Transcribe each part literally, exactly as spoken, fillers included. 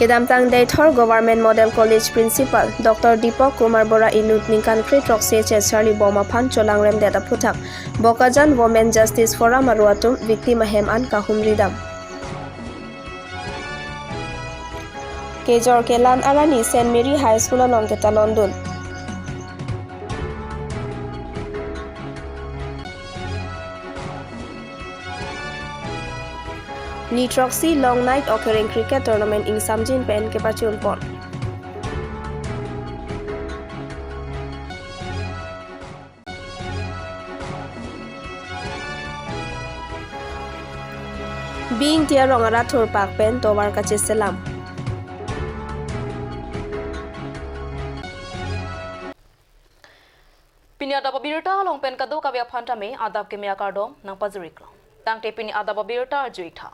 Kedamtang Deithor Government Model College Principal Doctor Deepak Kumar Bora inut ningkan kre throksi H S charlibom aphan cholangremdet aphuthak Bokajan Women Justice Forum aru atum victim ahem an kahumridam. Kejor kelan arni Saint Mary High School along ketalondun. Ni throksi Long Night Okereng Cricket Tournament ingsamjin pen kepachunpon. Bingti arong arat thurpak pen tovar kacheselam. Pini adap abirta along pen kadokave aphan tame adap keme akardom nangpajiriklo. Tangte pini adap abirta arjuitha.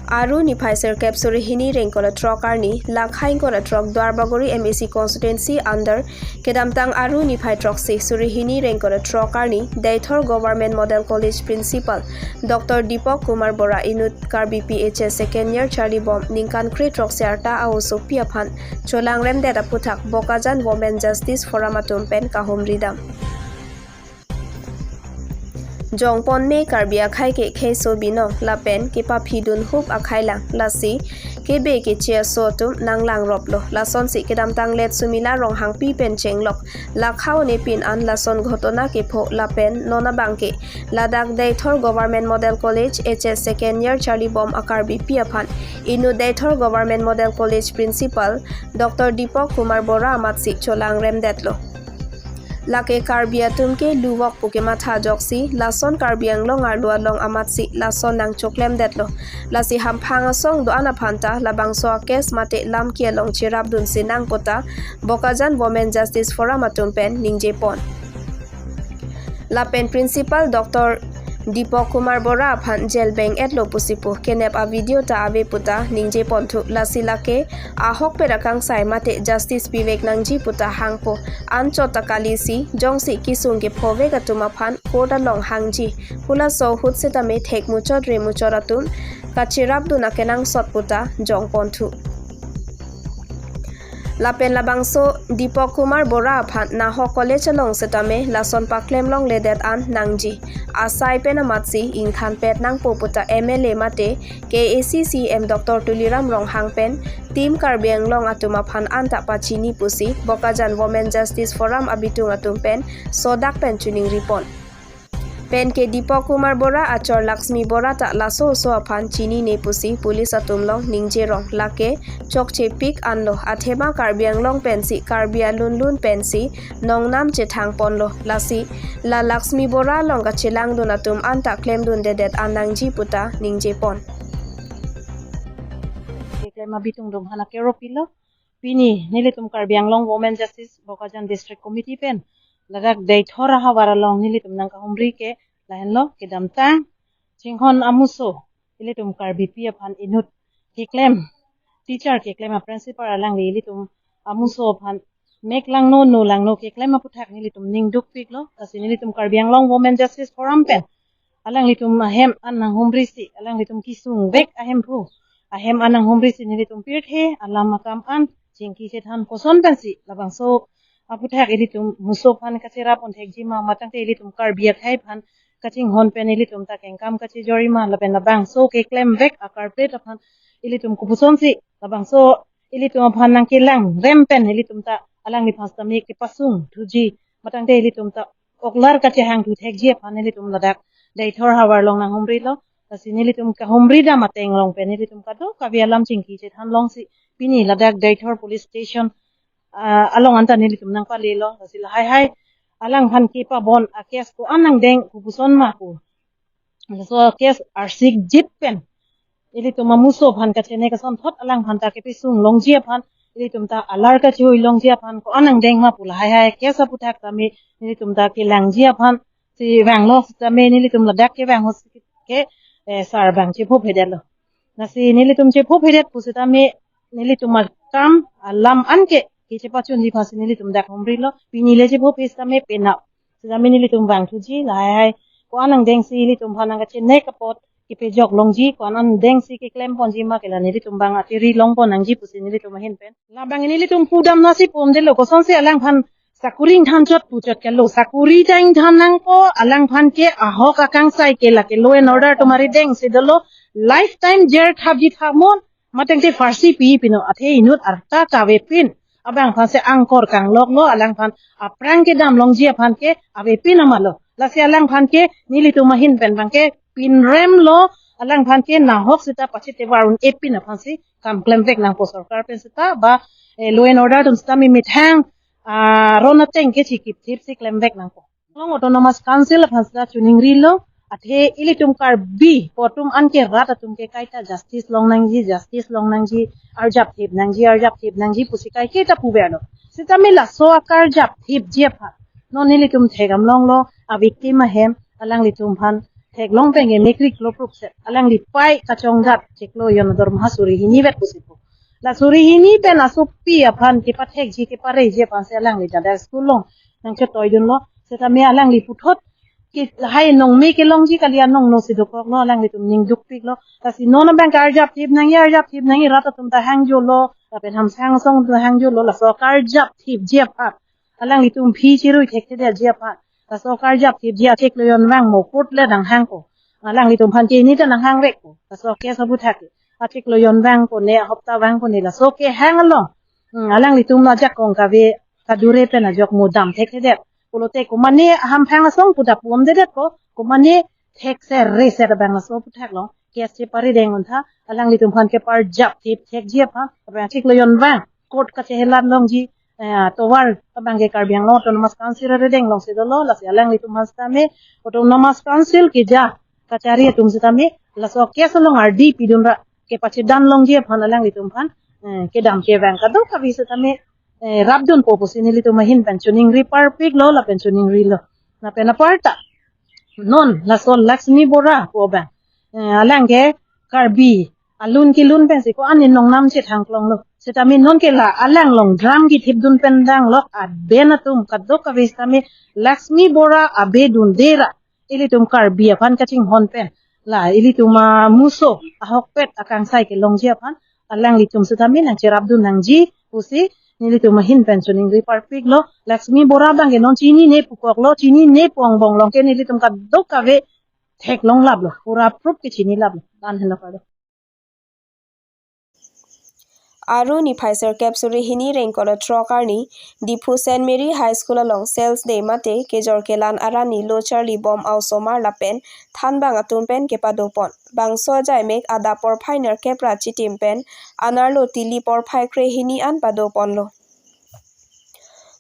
Aru niphai sirkep suri hini ingkoi ra throk arni, lakha ingkoi ra throk Duarbagori M A C constituency under, kedamtang Aru niphai throksi suri hini ingkoi ra throk arni, Deithor Government Model College Principal Doctor Deepak Kumar Bora inut Karbi P H S second year charlibom ningkan kre throksi arta a-osopi aphan cholangremdet aphuthak Bokajan Women Justice Forum atum pen kahumridam. Jongpon me Karbi akhei ke kheiso binong lapen kepaphidun hup akhei lang, lasi kebe keche aso atum nanglang roplo. Lasonsi kedamtang Let Sumila Ronghangpi pen chenglok lakha onepin an lason ghotona kepho lapen non abangke ladak Deithor Government Model College H S second year charlibom a-Karbipi aphan inut Deithor Government Model College Principal Doctor Deepak Kumar Bora amatsi cholangremdetlo. Lake Karbi atum ke luvok pu kematha ajoksi lason Karbi Anglong arlo along amatsi lason nangchoklemdetlo. Lasi hamphang asong do-an aphanta labangso a-case mate lamki along cherapdunsi nang pu ta Bokajan Women Justice Forum atum pen ningjepon. Lapen Principal Doctor Deepak Kumar Bora aphan jail beng-etlo pusi pu kenep a-video ta ave pu ta ningjeponthu, lasi lake ahokpet akangsai mate justice pivek nangji pu ta hangpo. Anchot ta kalisi jongsi kesung kephovek atum aphan court along hangji pu laso ahut setame thekmuchot remuchot atum kacherapdun akenangsot pu ta jongponthu. Lapen labangso Deepak Kumar Bora aphan Nahok College along setame lason paklem longledet an nangji asai pen amatsi ingthanpet nangpo pu ta M L A mate K A A C C E M Doctor Tuliram Ronghang pen Team Karbi Anglong atum aphan anta pachini pusi Bokajan Women Justice Forum abitung atum pen sodak pen choningripon. Pen ke Deepak Kumar Bora achor Laxmi Bora ta laso oso aphan chinine pusi police atum along ningjerong, lake chokchepik anlo, athema Karbi Anglong pensi Karbi alun lun pensi nongnam chethangponlo, lasi la Laxmi Bora along kachelangdun atum anta klemdundedet an nangji pu ta ningjepon. Keklem abitung atum aphan akero pilo. Pini nelitum Karbi Anglong Women Justice Bokajan District Committee pen ladak Deithor ahavar along nelitum nangkahumri ke lahenlo. Kedamtang chinghon amuso ilitum Karbipi aphan inut keklem, teacher keklem a-principal alangli ilitum amuso aphan mek langno no langno keklem aputhak nelitum ning dukpiklo. Lasi nelitum Karbi Anglong Women Justice Forum pen alanglitum ahem an nanghumrisi, alanglitum kesung vek ahemphu ahem an nanghumrisi nelitum pirthe alam akam an chingki chethan koson pensi labangso aputhak ilitum muso aphan kacherapdun thekji ma, matangte ilitum Karbi akhei aphan kachinghon pen ilitum ta kengkam kachejor-i ma, lapen labangso keklem vek a-culprit aphan ilitum kopusonsi labangso ilitum aphan nangkelangrem pen ilitum ta alangliphan setame kepasung thuji, matangte ilitum ta oklar kachehangthu thekji aphan ilitum ladak Deithor havar along nanghumrilo. Lasi nelitum kahumridam ateng along pen nelitum kadokave alam chingki chethan longsi pini ladak Deithor Police Station, ah, along anta nelitum nangpalelo. Lasi lahai hai alangphan kepabon a-case ko-an nangdeng kopuson ma pu, laso case arsik jit pen ilitum amuso aphan kachene kasonthot alangphan ta kepasung longji aphan, ilitum ta alar kachehui longji aphan ko-an nangdeng ma pu lahai hai case aputhak tame nelitum ta kelangji aphan si vanglo, tame nelitum ladak kevang ahut ke, eh, sar abang chephophe detlo. Lasi nelitum chephophe det pusitame nelitum akam alam anke kechepachunji aphansi nelitum dak humrilo. Pini le chephophe setame penap setame nelitum vangthuji, lahai hai ko-an nangdengsi ilitum aphan nangkachene apot kepajok longji, ko-an an dengsi keklem ponji ma ke la nelitum abang atiri longpon nangji pusi nelitum ahin pen. Labang nelitum pudam nasi pondetlo, kosonsi alangphan sakuri ingthan chot puchot kelo. Sakuri ta ingthan nangpo, alangphan ke ahok akangsai ke lake law and order atum arideng si dolo. Lifetime jail thapji thapnon, mateng te pharsi pi pino, athe inut arta kavepin. Abangphan si angkor kangloklo, alangphan aphrang kedam longji aphan ke avepin amalo. Lasi alangphan ke nelitum ahin pen abang ke pinremlo, alangphan ke nahok seta pachit tevar un-epin aphan si kam klemvek nangpo sorkar pen seta ba, eh, law and order atum seta mi methang, ah, ron ateng ke chikip thip si klemvek nangpo. Long Autonomous Council aphan seta choningrilo, athe ilitum Karbi pu atum anke rat atum ke kaita justice long nangji, justice long nangji, arjap thip nangji, arjap thip nangji pusi kaiketa puverlo. Seta mi laso akarjap thipji aphan non nelitum thekdam longlo, a victim ahem, alanglitum aphan theklong pen ke mekriklo prukset. Alangli pai kachongdat chiklo jon ador maha suri hini vet pusi pu. La suri hini pen asopi aphan kepathekji kepareji aphan si alangli dada school along nangchetoidunlo. Seta mi alangli puthot ke lahai nong me kelongji kali, anong no si dokoklo, alanglitum ning dukpiklo. Lasi non abang ke arjap thip nangji, arjap thip nangji, rat atum ta hangjolo, lapen Hamsang asong ta hangjolo, laso akarjap thipji aphan alanglitum aphi chirui thekthedetji aphan, laso akarjap thipji achiklo jon vang mo court le nanghangpo. Alanglitum aphan ke nita nanghangvekpo. Laso case aputhak ke achiklo jon vang pone, hopta vang pone, laso kehang along, hmm, alanglitum ajakong kave kadure pen ajok mo dam thekthedet. Pulote komane Hamsang asong pu ta pondedetpo, komane thekser reser abang laso aputhak along case cheparideng untha, alanglitum aphan ke arjap thip thekji aphan, abang achiklo jon vang court kachehelat longji, eh, tovar abang ke Karbi Anglong Autonomous Council arideng along si dolo, lasi alanglitum aphan seta mi Autonomous Council keja kachari atum seta mi laso case along ardi pidunra kepachedan longji aphan alanglitum aphan, eh, kedam kevang kadokave seta mi, eh, rapdunpo pusi nelitum ahin pen choningri parpiklo lapen choningrilo. Lapen aparta non laso Laxmi Bora pu abang, eh, alang ke Karbi alun kelun pensi ko-an inong nam chethang klonglo. Seta mi non ke la alang along drum kethipdun pen danglok aben atum kadokave seta mi Laxmi Bora abe dunde ra ilitum Karbi aphan kachinghon pen, la ilitum amuso ahokpet akangsai kelongji aphan alanglitum seta mi nangcherapdun nangji pusi nelitum ahin pen choningri parpiklo. Laxmi Bora abang ke non chinine pukoklo, chinine pu angbong along ke nelitum kadokave theklonglaplo, pura proof ke chinilaplo. Tan henlo kado. Aru niphai sirkep suri hini rengkolo throk arni, Diphu Saint Mary High School along Sales Day mate kejor kelan arani lo charli bom a-osomar lapen thanbang atum pen kepadopon. Bangso ajaimek adap porphai nerkep ra chitim pen anerlo tili porphai krehini an padoponlo.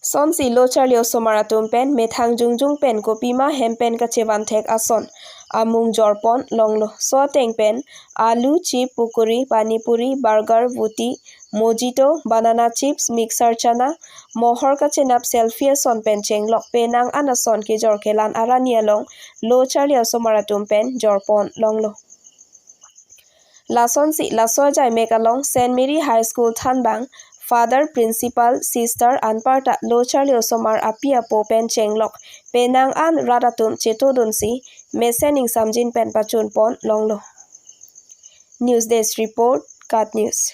Sonsi lo charli osomar atum pen methang jongjong pen kopima hem pen kachevan thek ason amung jorpon longlo. So ateng pen alu, chip, pukuri, pani puri, burger, vuti, mojito, banana chips, mixer chana, mohor kachenap selfie ason pen chenglok penang an ason kejor kelan arani along lo charli osomar atum pen jorpon longlo. Lasonsi laso ajaimek along Saint Mary High School thanbang, Father, Principal, Sister anparta lo charli osomar api apo pen chenglok penang an rat atum chetodunsi mesen ingsamjin pen pachunpon longlo. News Desk Report, KAT News.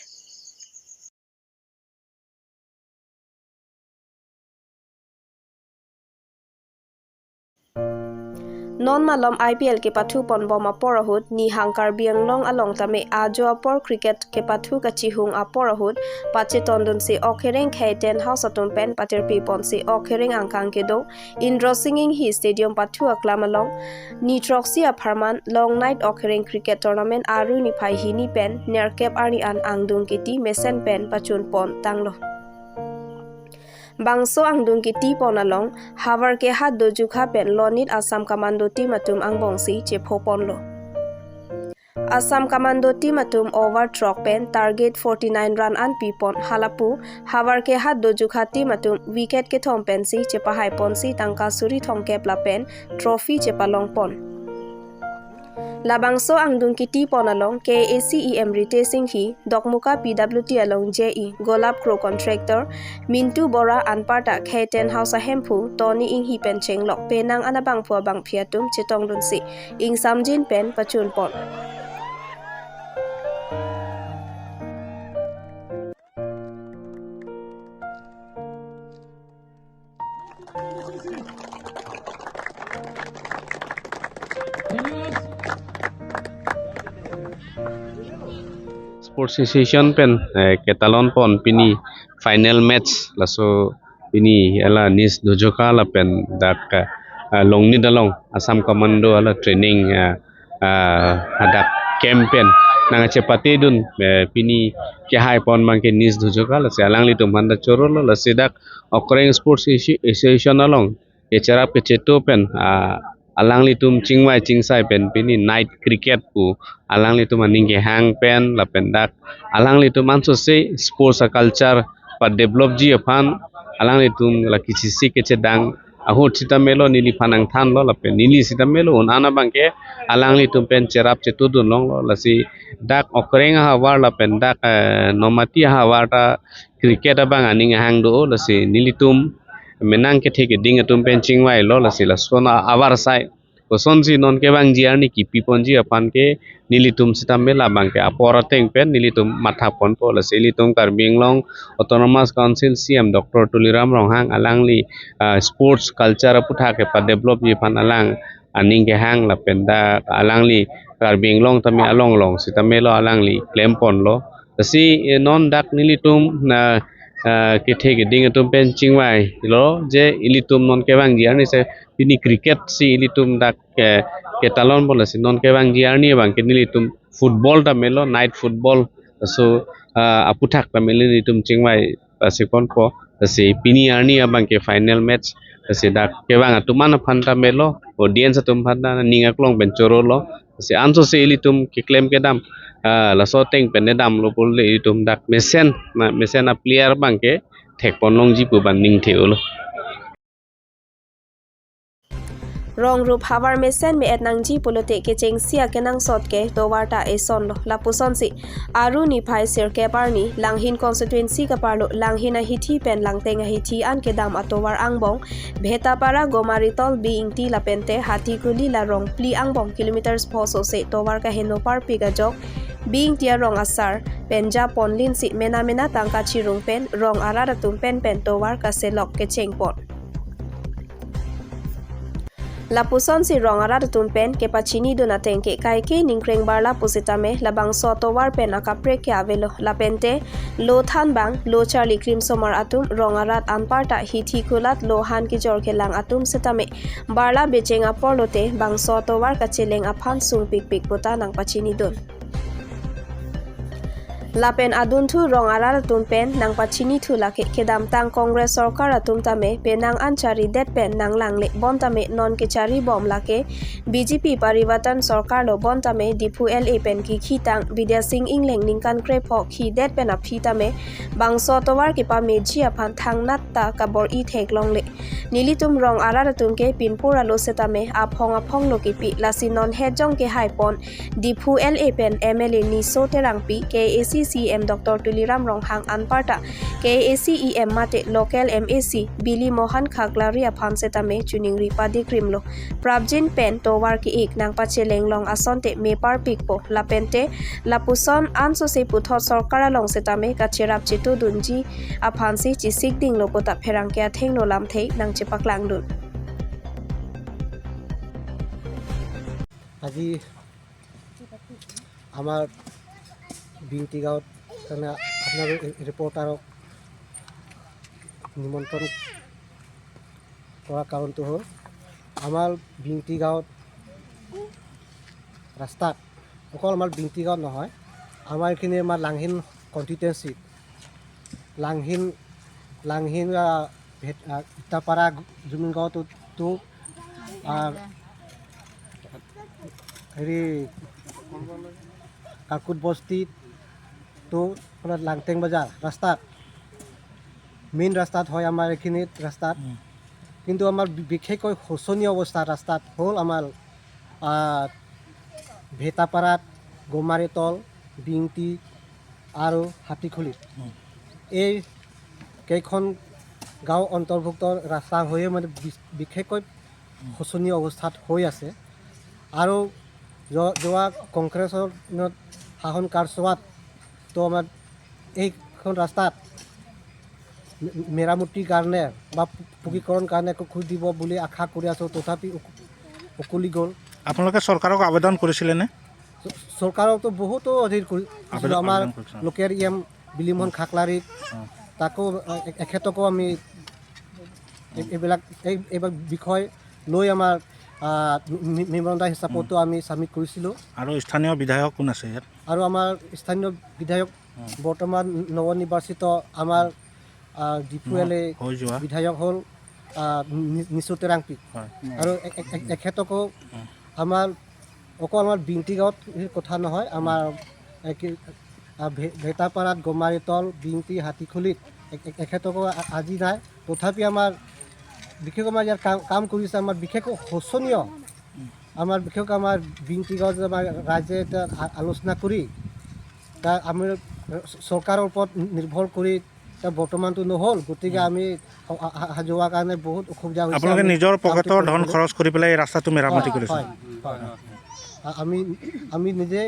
Non malom I P L kepathu ponbom apor ahut, nihang Karbi Anglong along tame ajo apor cricket kepathu kachihung apor ahut, pachetondunsi Okhereng Khei Tent House atum pen patirpi ponsi Okhereng angkang kedo Indrasing Enghi Stadium pathu aklam along, ni throksi apharman Long Night Okhereng Cricket Tournament aru niphai hini pen nerkep arni an angdung kiti mesen pen pachunpon tanglo. Bangso angdung kiti pon along, havar kehat dojukha pen lonit Assam Commando team atum angbongsi chephoponlo. Assam Commando team atum over throk pen target forty-nine run an pipon halapu, havar kehat dojukha team atum wicket kethom pensi chepahaiponsi tangka suri thomkep lapen trophy chepalongpon. Labangso angdeng kiti pon along K A A C E M Ritesh Enghi, Dokmoka P W D along J E Golap Kro, contractor Mintu Bora anparta khei tent house ahemphu Tony Enghi pen chenglok penang an abangphu abangphi atum chetongdunsi ingsamjin pen pachun pon. Sports Association pen, eh, ketalon pon pini final match, laso pini hala Nis Dhojoka lapen dak, eh, Longnit along Assam Commando hala training, eh, ah, hadak camp pen nangchepatedun, eh, pini kehai pon abangke Nis Dhojoka, lasi alanglitum aphan ta chorolo, lasi dak Okreng Sports Associ-, Association along kecherap kecheto pen, ah, alanglitum chingvai chingsai pen pini night cricket pu alanglitum aning kehang pen lapen dak alanglitum ansose sports a-culture padevelopji aphan alanglitum la kechisi kechedang ahut sitame lo neliphan nangthanlo lapen neli sitame lo un-an abangke alanglitum pen cherap chetodun longlo, lasi dak Okreng ahavar lapen dak, eh, Nomati ahavar ta cricket abang aning ahang do, lasi nelitum menang kethe keding atum pen chingvailo, lasi lason a-, avarsai kosonsi non kevangji arni kipi ponji aphan ke nelitum sitame labangke apor ateng pen nelitum matha ponpo, lasi ilitum Karbi Anglong Autonomous Council C E M Doctor Tuliram Ronghang alangli, ah, sports culture aputhak kepadevelopji aphan alang aning kehang lapen dak alangli Karbi Anglong tame along along sitame lo alangli klem ponlo. Lasi, eh, non dak nelitum na, eh, kethe keding atum pen chingvailo je ilitum non kevangji arni si pini cricket si ilitum dak, eh, ketalon pon, lasi non kevangji arni abangke nelitum football tame lo, night football. So, eh, aputhak tame nelitum chingvai pasi ponpo. Lasi pini arni abangke final match. Lasi dak kevang atum an aphan tame lo, audience atum aphan ta ning aklong pen chorolo. Lasi ansose ilitum keklem kedam, ah, laso ateng pen damlo pulote ilitum dak mesen, na mesen a-player abangke thek pon longji pu abang ning the-olo. Rong rup havar mesen me-et nangji pulote kechengsi akenangsot ke tovar ta esonlo. Lapusonsi Aru niphai sirkep arni Langhin constituency kaparlo Langhin ahithi pen Langteng ahithi an kedam atovar angbong Bhetapara, Gomaritol, B Ingti lapente Hatikuli la rong phli angbong kilometers pho sose tovar kaheno parpik ajok B Ingti arong asar pen ja ponlinsi mena mena tangka chirung pen rong arat atum pen pen tovar kaselok kecheng pon. Lapusonsi rong arat atum pen kepachinidun ateng ke kaike ningkreng barla pusitame labangso atovar pen akaprek ke avelo lapente lo thanbang lo charli krimsomar atum rong arat anparta hithi kulat lo han kejor kelang atum setame barla becheng apor lote bangso atovar kacheleng aphan sungpikpik puta nangpachinidun. Lapen adunthu rong arat atum pen nangpachinithu lake kedamtang Congress sorkar atum tame penang an charidet pen nanglangle bontame non kecharibom lake B J P Parivartan sorkar lo bontame Diphu L A pen kikhitang Bidya Sing Engleng ningkan krepho khidet pen aphi tame bangso tovar kepameji aphan thangnat ta kabor-i theklongle. Nelitum rong arat atum ke pinpur alo setame aphong aphong lo kipi lasi non hetjong kehai pon Diphu L A pen M L A Niso Terangpi, K A A C C E M Doctor Tuliram Ronghang anparta K A A C E M mate local M A C Bili Mohan Khaklari aphan setame chuningri padikrimlo. Prapjin pen tovar ke-ik nangpacheleng long asonte me parpikpo lapente lapuson ansose puthot sorkar along setame kacherap chetodunji aphansi chisikdinglo puta pherangke athengno lamthe nangchepaklangdun. আজি আমাৰ বিংটি গাঁৱত তাৰমানে আপোনালোক ৰিপৰ্টাৰক নিমন্ত্ৰণ কৰা কাৰণটো হ'ল আমাৰ বিংটি গাঁৱত ৰাস্তাত, অকল আমাৰ বিংটি গাঁৱত নহয়, আমাৰ এইখিনি আমাৰ লাংহিন কনষ্টিটুৱেঞ্চিত লাংহিন, লাংহিন, আহ, ভেট-, আহ, ইটাপাৰা জুমিন গাঁৱতো, তো, আহ, হেৰি, কাকুট বস্তিত, তো, আপোনাৰ লাংটেং বজাৰ ৰাস্তাত, মেইন ৰাস্তাত হয় আমাৰ এইখিনিত ৰাস্তাত। উম। কিন্তু আমাৰ বি-, বিশেষকৈ শোচনীয় অৱস্থা ৰাস্তাত হ'ল আমাৰ, আহ, ভেটাপাৰাত, গমাৰিতল, বিংটি আৰু হাতীখুলিত। উম। এই কেইখন গাঁও অন্তৰ্ভুক্ত ৰাস্তা হৈয়ে মানে বি-, বিশেষকৈ শোচনীয় অৱস্থাত হৈ আছে। আৰু য-, যোৱা কংগ্ৰেছৰ দিনত শাসন কাৰ্যসূচীত তো আমাৰ এইখন ৰাস্তাত মে-, মেৰামতিৰ কাৰণে বা পকীকৰণ কাৰণে একো খুলি দিব বুলি আশা কৰি আছোঁ, তথাপি উক-, উকলি গ'ল। আপোনালোকে চৰকাৰক আবেদন কৰিছিলেনে? চ-, চৰকাৰকতো বহুতো অধীৰ কৰি-, আবেদন, আমাৰ আবেদন কৰিছে। লোকেল ই এম বিলিমোহন খাকলাৰীক, অ। তাকো, এ-, এখেতকো আমি এ-, এইবিলাক, এই, এইবিলাক বিষয় লৈ আমাৰ, আ, মি-, মি-, মেমৰেণ্ডাম হিচাপতো আমি ছাবমিট কৰিছিলোঁ। আৰু স্থানীয় বিধায়ক কোন আছে ইয়াত? আৰু আমাৰ স্থানীয় বিধায়ক, উম। বৰ্তমান নৱনিৰ্বাচিত আমাৰ, আ, ডিফু এল এ হৈ যোৱা। বিধায়ক হ'ল, আ, নি-, নিচু টেৰাংপী। হয়। আৰু এ-, এ-, এ-, এখেতকো উম। আমাৰ অকল আমাৰ বিংটি গাঁৱত এই কথা নহয়, আমাৰ, এ, কি, আ, ভে-, ভেটাপাৰাত, গমাৰিতল, বিংটি, হাতীখুলিত এ-, এ-, এখেতকো আ-, আজি নাই। তথাপি আমাৰ বিশেষ আমাৰ ইয়াৰ কাম, কাম কৰিছে, আমাৰ বিশেষ শোচনীয়। আমাৰ বিশেষ আমাৰ বিংটি গাঁৱত যে আমাৰ ৰাইজে এতিয়া আ-, আলোচনা কৰি, তাৰ আমি চ-, চৰকাৰৰ ওপৰত নিৰ্ভৰ কৰি এতিয়া বৰ্তমানতো নহ'ল, গতিকে উম। আমি অ-, অ-, অহা যোৱাৰ কাৰণে বহুত অসুবিধা হৈছে। আপোনালোকে আমি নিজৰ কামটো পকেটৰ ধন কৰিবলৈ খৰচ কৰি পেলাই এই ৰাস্তাটো মেৰামতি হয়, কৰিছে? হয়, হয়, হয়। আ-, আমি, আমি নিজে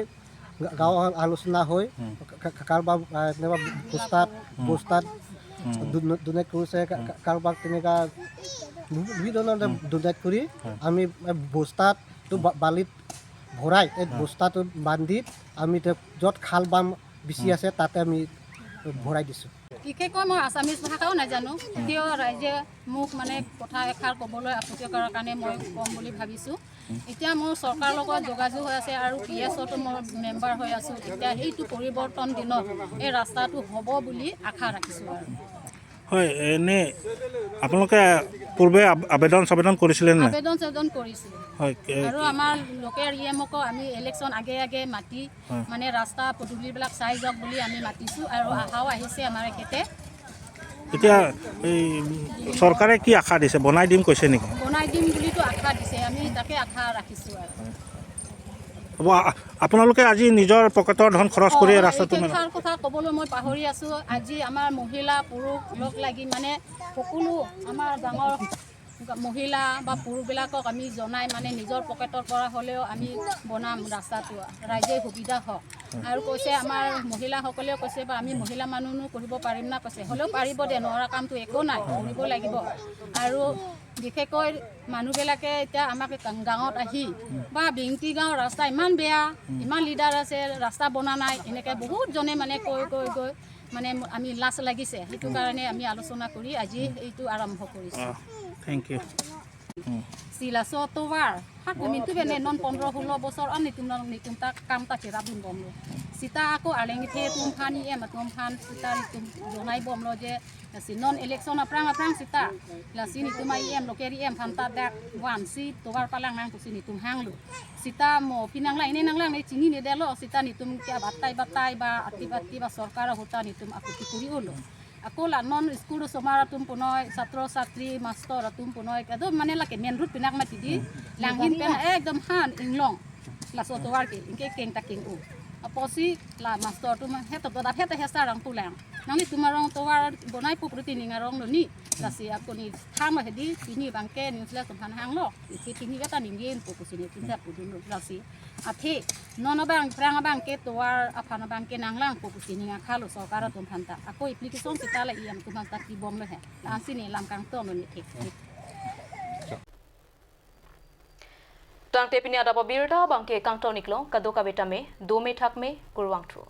গা-, গাঁৱৰ আলোচনা হৈ উম। কা-, কা-, কাৰোবাৰ, আ, তেনেকুৱা বস্তাত, উম। বস্তাত উম। ডো-, ডোনেট কৰিছে, কা-, উম। কা-, কাৰোবাক তেনেকুৱা বি-, বিভিন্ন ধৰণে উম। ডোনেট কৰি উম। আমি, এ, বস্তাত তো উম। বা-, বালিত ভৰাই এই উম। বস্তাটো বান্ধিত আমি এতিয়া য'ত খাল বাম বেছি উম। আছে, তাতে আমি ভৰাই দিছোঁ। বিশেষকৈ মই আছামিজ ভাষাও নাজানো, তেতিয়াও ৰাইজে মোক মানে কথা এষাৰ ক'বলৈ আপত্তি কৰাৰ কাৰণে মই ক'ম বুলি ভাবিছোঁ। এতিয়া মোৰ চৰকাৰৰ লগত যোগাযোগ হৈ আছে আৰু পি এছত মোৰ মেম্বাৰ হৈ আছোঁ। এতিয়া এইটো পৰিৱৰ্তন দিনত এই ৰাস্তাটো হ'ব বুলি আশা ৰাখিছোঁ আৰু। হয়, এনে আপোনালোকে পূৰ্বে আব-, আবেদন চাবেদন কৰিছিলে নে নাই? আবেদন চাবেদন কৰিছিলোঁ। হয়, এ, আৰু কি আমাৰ লোকেল ই এমকো আমি ইলেকশ্যন আগে আগে মাতি হয়। মানে ৰাস্তা পদূলিবিলাক চাই যাওক বুলি আমি মাতিছোঁ আৰু অহাও আহিছে আমাৰ এখেতে। এতিয়া এই চৰকাৰে কি আশা দিছে? বনাই দিম কৈছে নেকি? বনাই দিম বুলিতো আশা দিছে, আমি তাকে আশা ৰাখিছোঁ আৰু। হ'ব, আ-, আপোনালোকে আজি নিজৰ পকেটৰ ধন খৰচ কৰি অ, ৰাস্তাটো এই মেৰা- কথা, কথা ক'বলৈ মই পাহৰি আছোঁ। আজি আমাৰ মহিলা, পুৰুষ লগ লাগি মানে সকলো আমাৰ গাঁৱৰ মহিলা বা পুৰুষবিলাকক আমি জনাই মানে নিজৰ পকেটৰ পৰা হ'লেও আমি বনাম ৰাস্তাটো, ৰাইজে সুবিধা হওক। আৰু কৈছে আমাৰ মহিলাসকলেও কৈছে বা আমি মহিলা মানুহ কৰিব পাৰিম না কৈছে, হ'লেও পাৰিব দে, নোৱাৰা কামটো একো নাই, কৰিব লাগিব। আৰু বিশেষকৈ মানুহবিলাকে এতিয়া আমাক গাঁৱত আহি বা বিংটি গাঁৱৰ ৰাস্তা ইমান বেয়া, ইমান লিডাৰ আছে, ৰাস্তা বনা নাই, এনেকে বহুত জনে মানে কৈ কৈ গৈ মানে আমি লাজ লাগিছে, সেইটো কাৰণে আমি আলোচনা কৰি আজি এইটো আৰম্ভ কৰিছোঁ। অ, thank you. Hmm. Si laso tovar, ha kumin tu bene non pondro hulo bosor an nitum non nitum ta kam ta chera dun bomlo. Sita ako aleng the tum phan iem atum phan sita nitum jonai bomlo je, lasi non election aphrang aphrang sita, lasi nitum ai em local iem phan ta dak vansi tovar palang nang pusi nitum hanglo. Sita mo pinang lang, ini nang lang ne chinine detlo, sita nitum ke batai batai ba ati ati ba sorkar ahut ta nitum akuti kuri ulo. Ako la non school osomar atum punoi, satro satri, mastor atum punoi, kadom mane lake main road pinak mati di, hmm, langhin pen ekdom han inglong. Laso tovar ke, ingke keng ta keng-o. Apotsi la mastor atum he to dap he ta hesar rang pulang. Nanglitum arong tovar bonai pu pruti ning arong lo ni. Lasi ako ni tham he di, pini bangke news le tum han hanglo. Isi pini kata ningin pu pusi ni pinta pu dun lo lasi. Athe, non abang, phrang abang ke tovar aphan abang ke nang lang pu pusi ning akhalo sorkar atum phan ta. Ako application sita la iem atum phan ta pi bomlo he. La ansi ne lam kangton lo ni thik thik. Tangte pini adap abirta abang ke kangton iklo, kadokave tame, dome thakme, kurvangthu.